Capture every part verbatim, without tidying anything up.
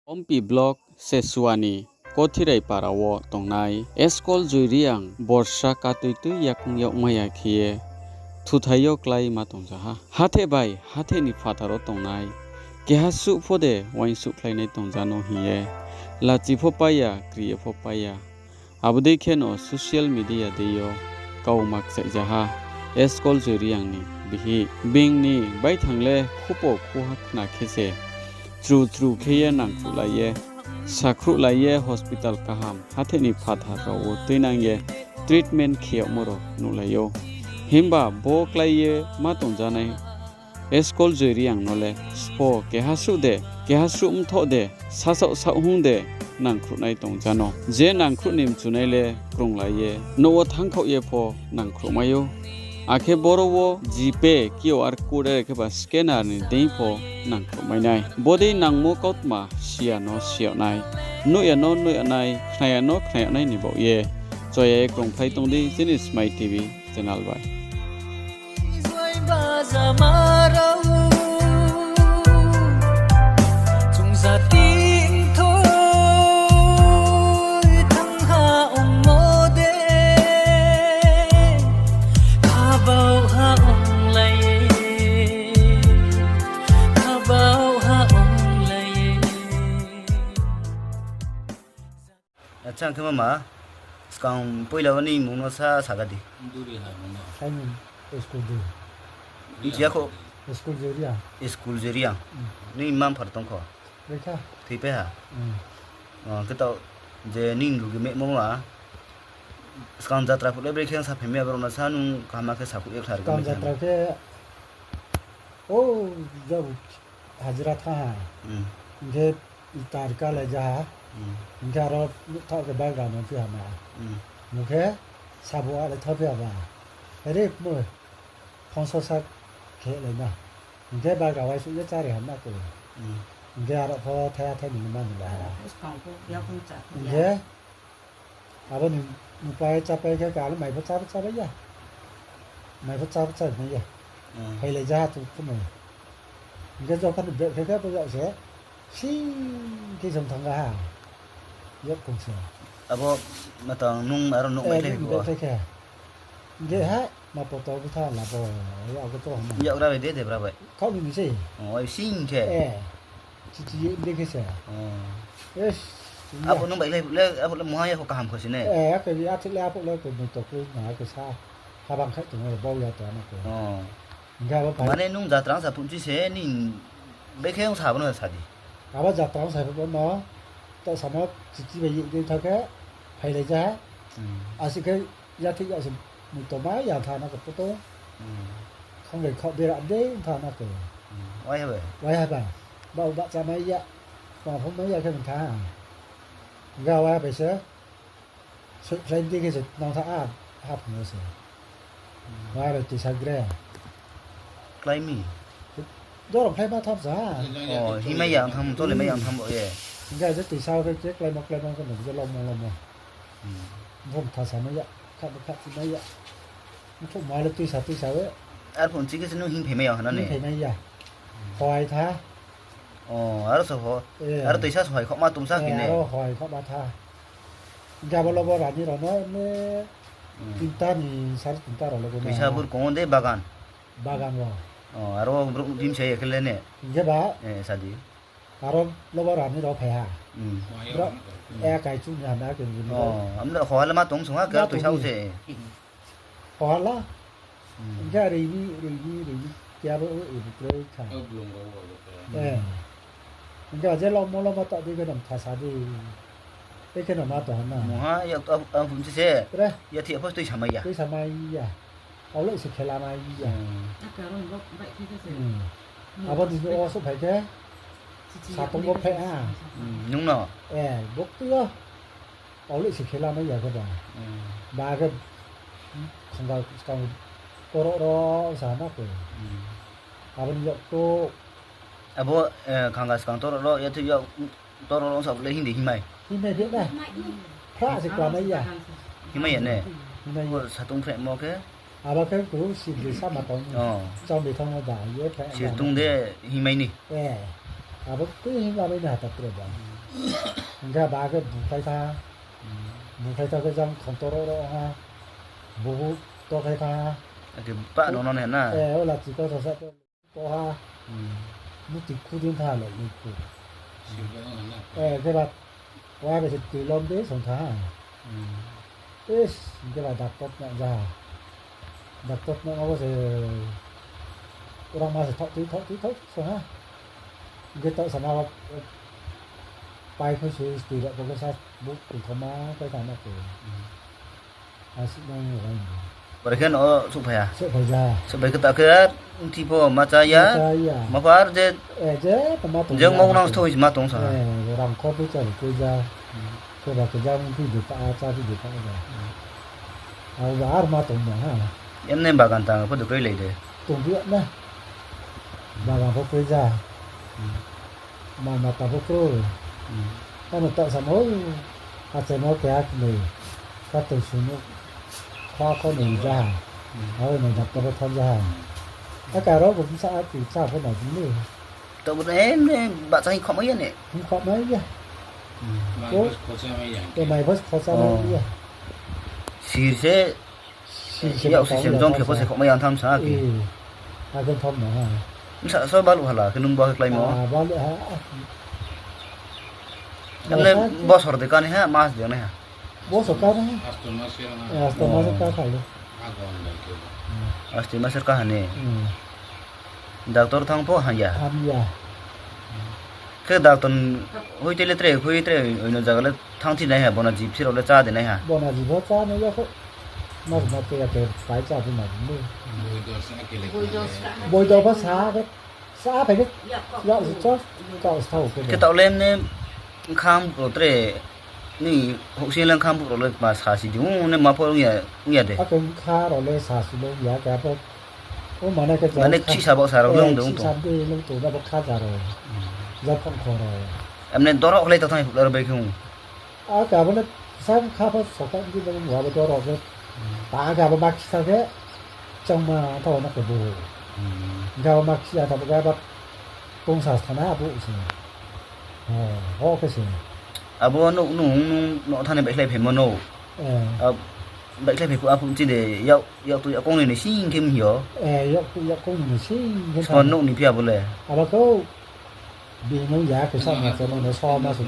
Ompi block Sesuani Kothirai para wo tongnai Eskol Joi Reang borsa katui tui yakung yagmai ya khe ye thuthai yo klái ma tongja ha. Hatheh bai hatheh ni phathar wo tongnai keha suh pho de uaingsouhkhlainai tongja no hing ye lachi pho pai ya, kri ye pho pai ya. Abo dei kheno social media dei yo kauma kchaihja ha Eskol Joi Reang ni bihih. Being ni baithang le khupo khuha khna khe se chru chru khe ye nangkhruhlai ye, sakhruhlai ye hospital kaham hatheh ni phathar rao wo tuinang ye treatment khe yagmo rao nuhlai ou. Himba bo klái ye ma tongjanai Eskol Joi Reang no le sbo keha suh de, keha suh mthoh de, sasaoh saohhung de nangkhruhnai tongja no. Je nangkhruh ni mchunai le krunglai ye nouh wo thanngkhaoh ye pho nangkhruhmai ou. Akhe boro wo GPay, QR code are khe ba scanner ni deing pho nangkhruhmai nai. Bodei nangmo kautma si ya no si yag nai, nuh ya no nuh yag nai, khna ya no khna yag nai ni baoh ye choya ye krungphlai tong di chini Smai TV channel bai. Acha, ang khe mama, skang poila wo ni mmung no sa saga di. Aini school de. Bchi ya kho? School Joi Reang. School Joi Reang. Ni mma mpha rao tong kho? Brekha. Thoipai ha? Khe taoh je nini lugi mehmo ma, skang jatra phuh le brekhe ang saphaimai ya, brao no sa nung kaham khe sakhouh ye khlari. Skang jatra khe, o, jabo hajira thanng ha. Hing khe ita ri kalai ja ha. Hing khe aro nuhthaoh khe bagra no phi ha ma. Hing khe sabo alai thaoh phi ha ba. Are mo, phongso sa khe lai na. Hing khe bagra uaingsouh ye chári ha ma koi. Hing khe aro pho thaiha thaini no mani la ha. Hing khe abo ni mupai chápai khe kalo mai pho chá pho chápai ya. Mai pho chá pho chápai ya. Phailai ja ha chung khumai. Hing khe jokhon ni bek khe khe bo yag se, sing khe song thanng ha. Yak kong se. Abo matang nung aro nouh bai khe bek khe. Hing khe ha, ma poto btha la bo, abo to hama. Yak ra bai de, de bra bai. Khaoh ni ni se. O, sing khe. Chichi ye de khe se. Abo nung bai le, le, abo le mungha ya kho kaham kho si ne. Akhe athe le abo le khe moito khe na khe sa, habang khai tong bau ya to na khe. Hing khe abo bai. Mane nung jatra ong sa phunchi se ni, bekhe ong sa bo no sa di. Abo jatra ong sa bo no, taoh samo chichi bai ye de tha khe, phailai ja ha. Asi khe yathih ya se moito mai ya tha na khe poto. Khonglai khaoh bera de tha na khe. Waiha bai. Baoh bahcha mai ya. Tma pho mai ya khe tha. Hing khe waiha bai se. Soihkhlai di khe se nang tha a, haphung yo se. Waiha bai tuisa gre. Klái mi. Dorong khlai ma tham sa. O, himai ya ang tham, tole mai ya ang tham bo ye. Hing khe je tuisa khe, khe kláimo, kláimo khe no je lomo, lomo. Bung thasa mai ya, kha bo kha chi mai ya. Mthouh ma le tuisa, tuisa we. Arphuh nchi khe se nung hingphai mai ya hana ne? Hingphai mai ya. Hohai tha. O, aro so ho. Aro tuisa so hohai khohma tong sa khe ne? Aro hohai khohma tha. Hing khe abo lobo rani rao no ne, tinta ni, sare tinta rao lobo no. Tuisa burkong de bagan. Bagan wo. O, aro brouh bimsa ye khe le ne? Hing khe ba? Sa di. Aro lobo rani rao phai ha. Brouh, e kaichu ni hana khe ni. O, amle hohai le ma tong sung ha, khe tuisa se. Hohai la. Hing khe roi ni, roi ni, roi ni, khe abo, e, bukre kha. Hing khe je lomo lomo taoh di khe no mtha sa di. E khe no ma tong ha na. Mungha yak to ang phunchi se. Yathih ya pho tuisa mai ya. Tuisa mai ya. Aolai se khela mai ya. Abo ni o souhphai khe, satong bo phai ha. Nung no? E, buktui yo. Aolai se khela mai ya khe ba. Ba khe khanga skang toro ro sa na khe. Abo ni yak to. Abo, khanga skang toro ro, yathih yak toro ro sa le hing di hingmai. Hingmai de na. Phra se klamai ya. Hingmai ya ne? Hingmai ya. Satong phrehmo khe? Abo khe kuru sibri sama tong. Chong bi thanngmo ba, ye phra. Sirtung de hingmai ni. E. Abo tui hingmai ni hata tre ba. Hing khe ba khe bukhlai tha. Bukhlai tha khe jang khontor ro ro ha. Buhu tokhlai tha. Ake ba no no ne na. Eh, o lachi ko sa sa to ha. Muti khu din tha le ni khu. Eh, khe ba, wa be se tui lom de song tha ha. Is, hing khe ba doctor na ja. Doctor na abo se rang ma se thok tui, thok tui, thok tui song ha. Hing khe taoh sama ba, pai kho se tui rao bo khe sa bu tui thoma kai tha na khe. Asi nang ni rai ni. Pore khe no souhphai ya? Souhphai ja. Souhphai khe ta khe, mthi pho ma chá ya. Ma chá ya. Ma pho ar je, eh, je, tma tong je ya, mou nang tho ma tong sa. Eh, rang kho phi chari khe ja. Khe ba khe ja, mthi de pa, chá phi de pa ja. Abo ba ar ma tong no ha. Em ne bagan tang pho de kroi lai de. Tong phi na. Bagan pho kroi ja. Mal mata pho kroi. Ano ta samo, achaimo keha knoi, kato suno, kha kho noi ja ha. Abo noi doctor wo thanng ja ha. Aka rao bo bsa ati cha pho na di ni. Taoh bo em ne bahcha hing khomai ya ne? Hing khomai ya. Mai bo se khocha mai ya. Sir se Yak si sem jong khe pho se khomai ya tham sa ki. Akhe tham no ha. Bsa so baluh hala khe nung bo khe kláimo. Baluh ha. Tamne bosor de kani ha, mas de nai ha. Bosor kani ha. Asto mas ka phai. Asto mas ka ha ni. Doctor thanng pho hamya. Hamya. Khe doctor hoite le tre, hoite le tre, oino zaga le thanng thi nai ha, bona jib si rao le chá de nai ha. Bona jib pho chá nai ya kho. Mas ma te ya khe pai chá phi ma ni. Boido pho sa khe, sa phai khe, yak si cho, kau sa khe. Khe taoh le mne bkhang brouh tre, ni houhsing le bkhang brouh rao le ma sa si di, ong ne ma pho ong ya, ong ya de. Akhe bkha rao le sa si le ong ya, khe apho O mane khe mane chisa bo sa rao le ong de ong tong. Chisa de ong tong, abo khaja rao. Japhang kho rao. Emne dorok le ta thang phuh le rao bai khe ong. A khe abo le sa kha pho soka di bo wa bo dorok le. Ta khe abo ma kisa khe chongma tha na khe bo. Ga abo ma kisa tha bo ga ba tongsa thana abo se. Ho khe se. Abo no nung nung no thani baikhlai phaimo no. Baikhlai phai phuh aphuh chi de yak Yak tu yak kong ni ni sing khe mi yo. Yak tu yak kong ni ni sing khe. Sma nouh ni phi abo le. Abo khe bini ya khe sa ma se no so ma se.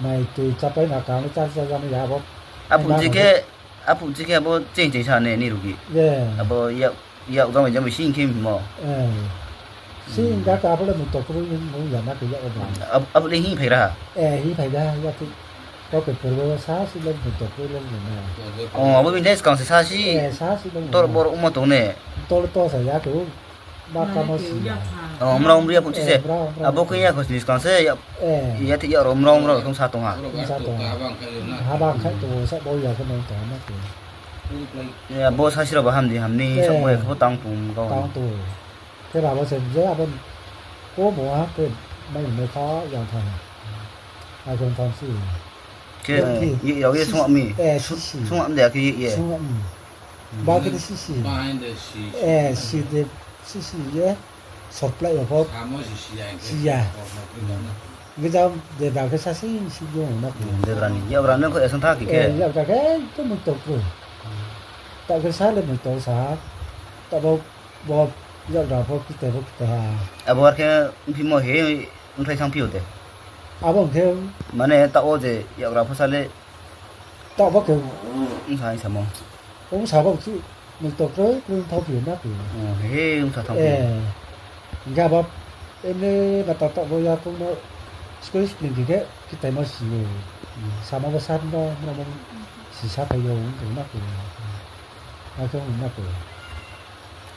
Mai tui chapai na kang le chá chá chá ya bo. Aphuh chi khe, aphuh chi khe abo ching ching sa ne ni rugi. Abo yak, yak jang jang sing khe mi mo. Sing ga ka abo le muitok kroi ni mo ya na khe yak abo. Abo le hing phai ra. Hing phai ga yak tu. Kau khe purbo sa si le muitok kroi le mo na. Abo bini skang se sa si. Tor bor ongmo tong ne. Tor to sa ya khe. Ba kamo si ya. Mrao mri ya phuh chi se. Abo khe ya kho sini skang se ya. Ya thi ya rao mrao mrao khe sa tong ha. Sa tong ha. Haba khai to sa bo ya khe nang tong na khe. Bo sa si rao ba ham di ham ni sa bo ya khe bo tang tong kau. Tang tong. Khe ba bo se je abo ko bo ha khe mai mai kha yang tha. Akhe tham si. Khe ye yag ye sung mi. Sung mi de khe ye ye. Sung mi. Ba khe de sisi. Ba khe de sisi. Eh, si de sisi ye. Sokplai yo pho. Samo si siya. Siya. Gejam de ba khe sasi si yo na. Debra ni. Yabra nang kho esang tha khe khe. Yabra khe to muitok kroi. Ta khe sa le muitok sa. Ta bo, bo yabra pho kite pho kite ha. Abo ar khe phimo he, ongthai thang phi yo de. Abo khe. Mane ta o je yabra pho sa le. Taoh bo khe. Ongsa hing samo. Ongsa bo khe, muitok kroi kroi thao phi na khe. He, ongsa thang phi. Hingkhe abo, emne bata taoh bo ya kong no, skoi spling khe khe, kitaima si yo. Sama bo sa no, no, no, si sa phai yo, ong tong na khe. Akhe ong na khe.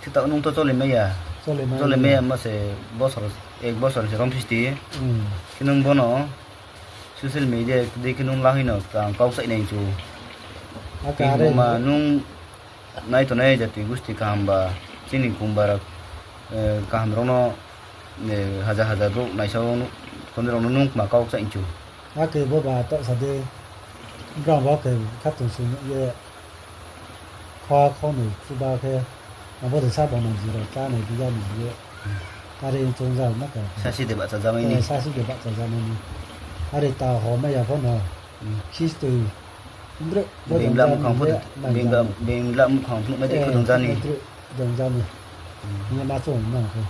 Khe taoh nung to chole mai ya. Chole mai ya. Chole mai ya ma se bosor, ek bosor se rom phisti. Khe nung bono, Social media dei khe nung lahai no kang kau chaih nai chu. Tini ma nung nai tongnai jati gusti kaham ba, chini kumba rok, eh, kaham rok no, eh, hajar hajar brouh naisa rok no, khonde rok no nung ma kau chaih chu. Akhe bo ba taoh sa de, brang bo khe khatung sung ye, kha khonoi chuba khe, abo de sa bo nang jiro cha nai di ya nai ye. Are chongjak na ka. Sasi de bahchajamai ni. Sasi de bahchajamai ni. Are ta ho mai ya pho no. Khistoi. Bimla mukhang pho, bimla mukhang pho mai de khe dongjani. Dongjani. Ni ma chung nang khe.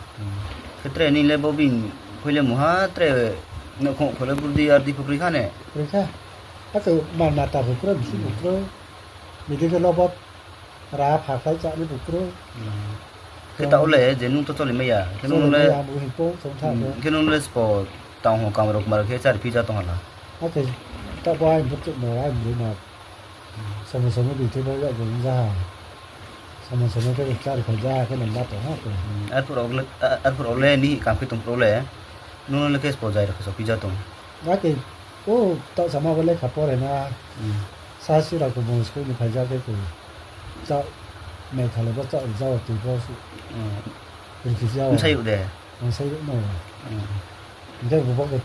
Khe tre ni le bo bini khoi le mungha tre nouhkhong kho le burdi ardi pho kroi kha ne. Kroi kha. Ake mal mata pho kroi, bisi pho kroi. Bidi khe lobo ra pha khlai chá ni pho kroi. Khe taoh le je nung to choli mai ya. Khe nung le spo tang ho kam rao kma rao khe chári phi ja tong ha la. Ake taoh bo ai bo chuh no ai bo no. Somo somo bini thing bo yak bo ja ha. Somo somo khe chári phai ja ha khe no ma tong ha khe. Arphuh rao le, arphuh rao le ni kam khe tong phuh rao le. Nung no le khe spo jai rao khe so phi ja tong. Ake, o, taoh sama bo lekha pore na. Sasi rao khe bung school ni phai ja khe khe. Chá, Meghalaya bo chá, ja o tui bo su. Rikhi ja o. Bsai ou de. Bsai ou no. Hing khe bo bo khe,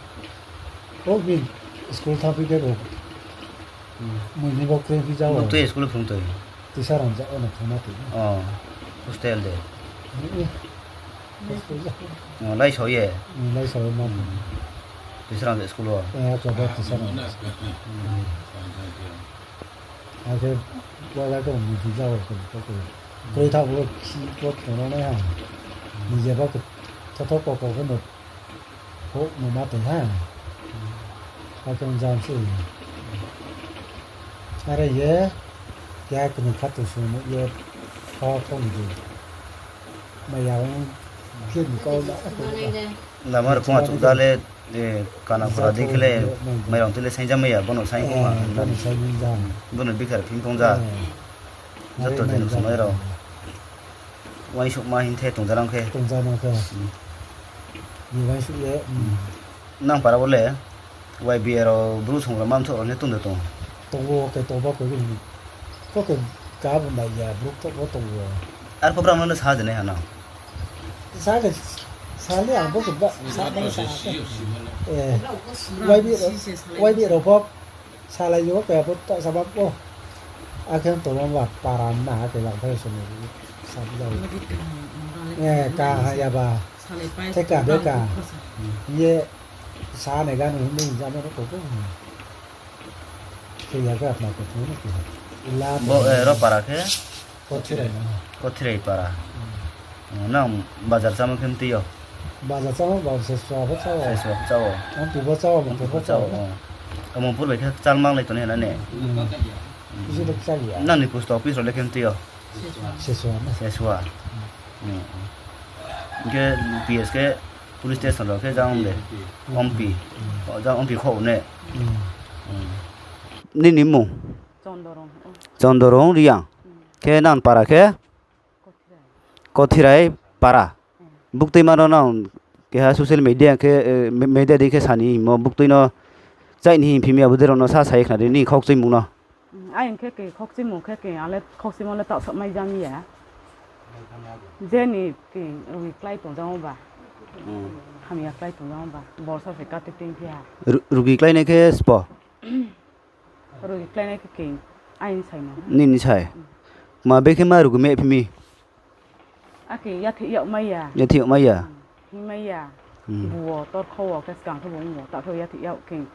o, bini school thanngphi khe bo. Mui ni bo kroi phi ja o. Tui school phrung toi. Tuisa rang ja o no phrungma toi. Hostel de. Laisao ye. Laisao ye ma. Tuisa rang je school wo. Chobo tuisa rang. Akhe bo ja khe mui phi ja o khe bo khe. Kroi tha bo si bo khongnai ha. Nije bo khe thotho koko khe no. Houh no ma tong ha. Akhe jang se. Are ye, keha kni khatung sung nuh ye, pha phone di. Maya ong, khe ni kau la. Lama rao phung achouh da le, kana khora di khe le, mairang tui le saing ja mai ya, bono saing phung ha. Bono bikhar phing phung ja. Joto je nuhsongnai rao. Uaingsouhma hing the tongjanang khe. Tongjanang khe. Ni uaingsouh ye. Nang para wo le, Y B A rao bru song rao mamthoh rao le tong de tong. Tong ou, khe tong ba koi ni. Ko khe ka bo nai ya, bru thoh bo tong ou. Arphuh brao no le sa de nai ha nang. Sa khe, sa le ang bo khe ba, sa nai sa. Y B A rao, Y B A rao bo. Salai yo khe abo taoh sa ba pho. Akhe tongmo ba para na khe lang phai song sa ja. Ka ha ya ba. Khe ka de ka. Ye sa nai ga no hing ja no ko ko. Khe ya ga ma ko ko. Bo ro para khe. Kothirai para. Nang bazar chámo khe mtui yo? Bazar chámo ba sesua pho chá o. Sesua pho chá o. Amtui pho chá o, mtui pho chá o. Omongpur bai khe kchal manglai tong nai ha na ne? Nang ni post office rao le khe mtui yo? Sesua. Hing khe P S khe police station rao khe jang de. Ompi. Jang Ompi khou ne. Nini mmung? Chondorong Reang. Khe nang para khe? Kothirai para. Buktuima no nang keha social media khe, media dei khe sa ni hingmo buktui no chai ni hing phim ya, abo dei rao no sa sa ye khna di ni khaukchuimung no. Aing khe ke khaukchuimung khe ke ang le khaukchuimo le taoh sahmai jam ya. Je ni ke rugi klái tongjamo ba. Hamya klái tongjamo ba. Borsa se kati tin phi ha. Rugi kláinai khe sbo? Rugi kláinai khe ke aini sai no. Nini sai? Ma bekhe ma rugi meh phi mi? Akhe yathih yag mai ya. Yathih yag mai ya? Hingmai ya. Bu wo torkho wo khe skang khe bo ong wo, taoh khe yathih yag khe.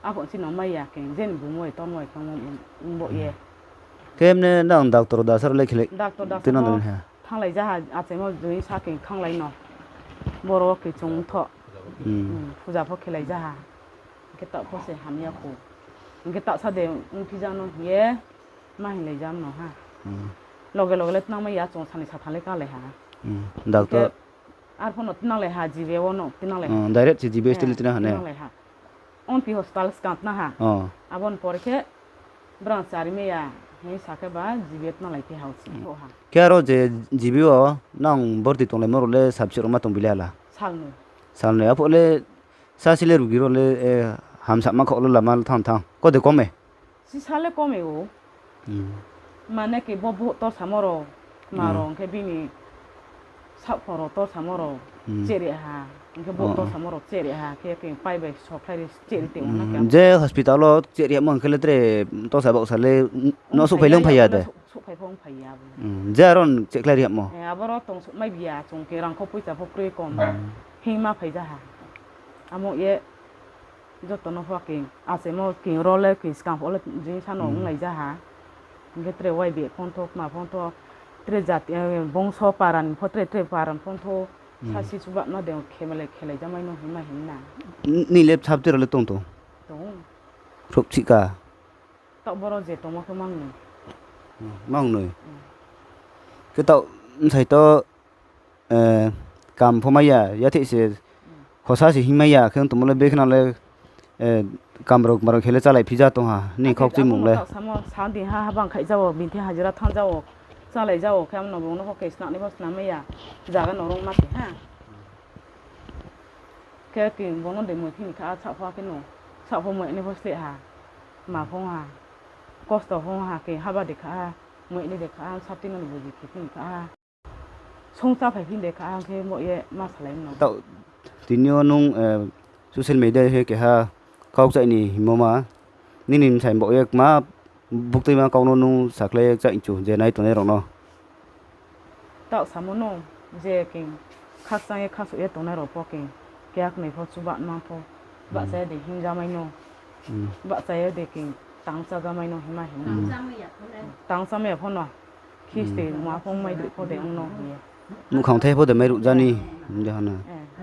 Aphuh chini mai ya khe, jeni bumoi tormoi khe ong bo ye. Khe mne nang doctor dasa rao le khe le? Doctor dasa thanglai ja ha, achaimo joi sa khe thanglai no. Boro wo khe chung thoh. Puja pho khelai ja ha. Hing khe taoh pho se hamya kho. Hing khe taoh sa de ongphi ja no hing ye, ma hinglai ja mno ha. Loge loge le tnangmai ya, chung sani satham le kalai ha. Doctor. Arphuh no tnanglai ha, G B wo no tnanglai ha. Direct se G B style tnang ha ne? Tnanglai ha. Ompi hospital skang tnang ha. Abo ni por khe brang chari mai ya hing sa khe ba G B tnanglai phi ha, uchih kho ha. Khe aro je G B wo nang borti tonglaimo rao le sabject rao ma tong bi le hala? Salnoi. Salnoi, aphuh le sasi le rugi rao le, hamsama khaoh le lama thanng thanng. Kode kome? Sisa le kome ou. Mane ke bo buh torsamo rao, ma rao, hing khe bini Saohkhong rao torsamo rao chehri ha, hing khe bo torsamo rao chehri ha, khe khe pai bai sokhlai ri chehri tong na khe. Je hospital wo chehri yagmo hing khe le tre torsa baohsa le no souhphai le ongphai ya de? Souhphai pho ongphai ya bo. Je aro chehkhlai ri yagmo? Aboro tong souhmai bi ya, chung khe rangkho poicha pho kroi kom. Hingma phai ja ha. Amo ye joto no pho khe, achaimo khe ro le khe skang pho le jing sa no onglai ja ha. Hing khe tre Y B F phone tho, kma phone tho, tre jati, bongso para ni pho tre, tre para ni phone tho, sasi chuba no de khe malai khelai ja mai no hingma hing na. Nini le bsa btui rao le tong tong? Tong. Khrouhchih ka? Taoh boro je tongmo khe mangnoi. Mangnoi. Khe taoh bsai to, kam pho mai ya, yathih se khosa se hingmai ya, khe ong tongmo le bekhe no le, kam rao kma rao khe le chálai phi ja tong ha, nini khaukchuimung le. Taoh samo sa di ha, haba khaih ja wo, bini thing hajira thanng ja wo, chálai ja wo, khe amo no bung no pho khe snangnai pho snang mai ya, zaga no rung ma se ha. Khe khe bung no de moi phini kha, saoh pho khe no, saoh pho moi ni pho sleh ha, ma pho ha, kosto pho ha, khe haba de kha ha, moi ni de kha ha, sapti no buji khe phini kha ha. Songcha phai phini de kha ha, khe mo ye ma salai no. Taoh, tini yo nung social media khe keha kau kchaih ni hingmo ma, nini bsai bo ye kma buktuima kau no nung sakhlai kchaih chu je nai tongnai rao no. Taoh samo no, je khe khakchang ye khasouh ye tongnai rao pho khe, keha knoi pho chuba ma pho, bahcha ye de hingja mai no, bahcha ye de khe tang chája mai no hingma hing. Tang chámai ya pho no, khisti ma pho maidruh pho de ong no hing ye. Muhkhang thai pho de mairuh ja ni, hing de ha na.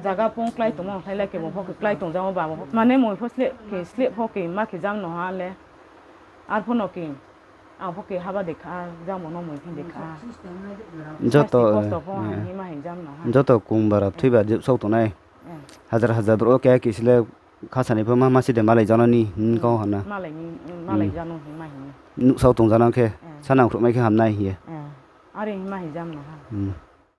Zaga pho klái tongmo ongkhlai le khe bung pho khe klái tong ja mo ba mo pho. Mane moi pho sleh khe, sleh pho khe ma khe jam no ha le. Arphuh no khe, ang pho khe haba de kha, jang bo no moi phini de kha. Joto, kosto pho hingma hing jam no ha. Joto kung bara thui ba je sao tongnai. Hajar hajar brouh wo keha kisi le khasanai pho ma, ma si de malai ja no ni hing kau ha na. Malai ja no hingma hing. Nuhsao tong ja no khe, sanang khruhmai khe hamnai hing ye. Are hingma hing jam no ha.